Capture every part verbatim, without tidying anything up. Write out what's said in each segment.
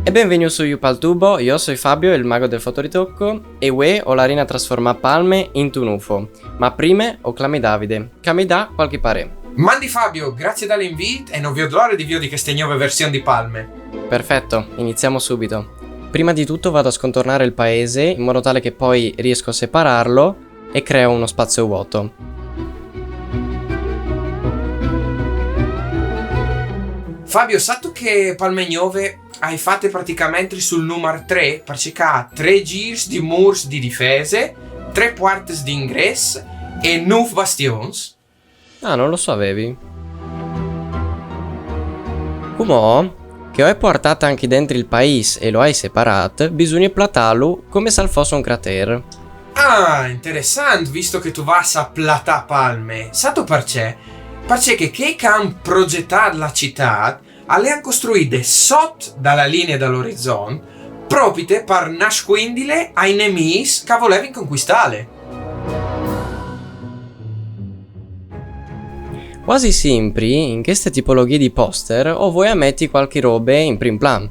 E benvegnûts su Yupal Tubo, jo o soi Fabio, il mago del fotoritocco, e vuê o larìn a trasformâ Palme intun ufo. Ma prime o clami Davide, che mi dà qualchi parê. Mandi Fabio, grazie dal invît e no viôt l'ore di viodi cheste gnove version di Palme. Perfetto, iniziamo subito. Prima di tutto vado a scontornare il paese in modo tale che poi riesco a separarlo e creo uno spazio vuoto. Fabio, sâstu che Palme Gnove e je fate praticamentri sul numar trê, parcè che e à trê zîrs di mûrs di difese, trê puartis di ingrès e nûf bastions? Ah, non lo savevi. Cumò, che o ai puartât ancje dentri il paîs e lu ai separât, bisugne platâlu come se al fos un cratêr. Ah, interessant, visto che tu vâs a platâ Palme. Sâstu parcè? Parcè che chei che a àn progetât la citât a le àn costruide sot da la linie dal orizont, propite par nascuindile ai nemîs che a volevin concuistâle. Quasi simpri, in cheste tipologjie di poster, o voi a meti qualchi robe in prin plan.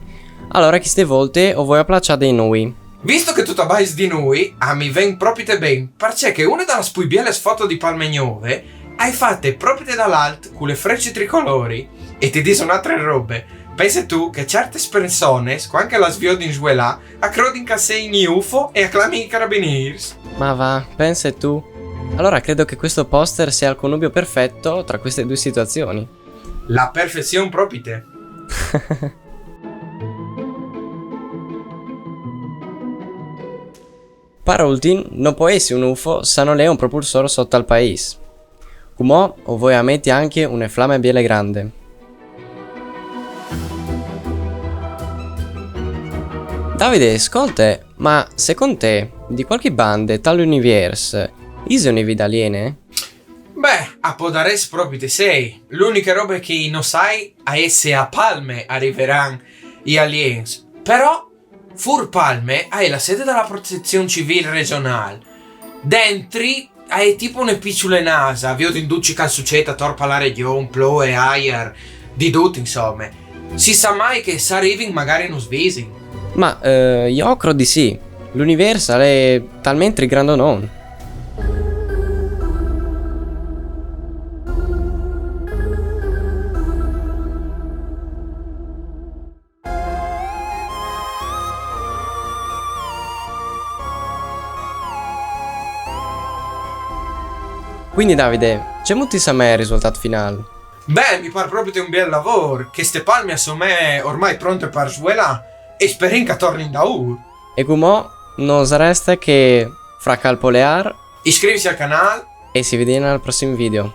Alore, cheste volte o voi a plaçâ dai nûi. Visto che tu tu abais di nûi, a mi ven propite ben, parcè che une da las plui bieles foto di Palme Gnove e je fate propite dal alt cu le frece tricolori. E ti dîs une altre robe. Pense tu che ciertes persones, cuant che las viodin svuelâ, a crodin che a sein i ufo e a clamin i carabinîrs. Ma va, pense tu. Allora credo che questo poster sia il connubio perfetto tra queste due situazioni. La perfezion propite. Par ultin, no pues jessi un ufo se nol è un propulsôr sot al paîs. Cumò o voi a meti ancje une flame biele grande. Davide, scolte, ma secont te, di cualchi bande, tal univiers, ise une vite aliene? Beh, a podarès propite sei. L'uniche robe che no sai e je se a Palme a riveran i aliens. Però, fûr Palme e je la sede da la Protezion Civîl Regjonâl. Dentri e je tipo une piçule NASA, viodin dut ce che al sucêt ator par la regjon, ploie, aiar, di dut, insome. Si sa mai che se a rivin magari nus visin. Ma, eh, jo o crôt di sì. L'univiers al è talmentri grandonon. Cuindi, Davide, cemût ti somee il risultât finâl? Beh, mi pâr propite un biel lavôr, cheste Palme e somee ormai pronte par svuelâ, e sperìn che a tornin daûr. E cumò nus reste che fracâ il poleâr, iscrivisi al canâl e si viodìn al prossim video.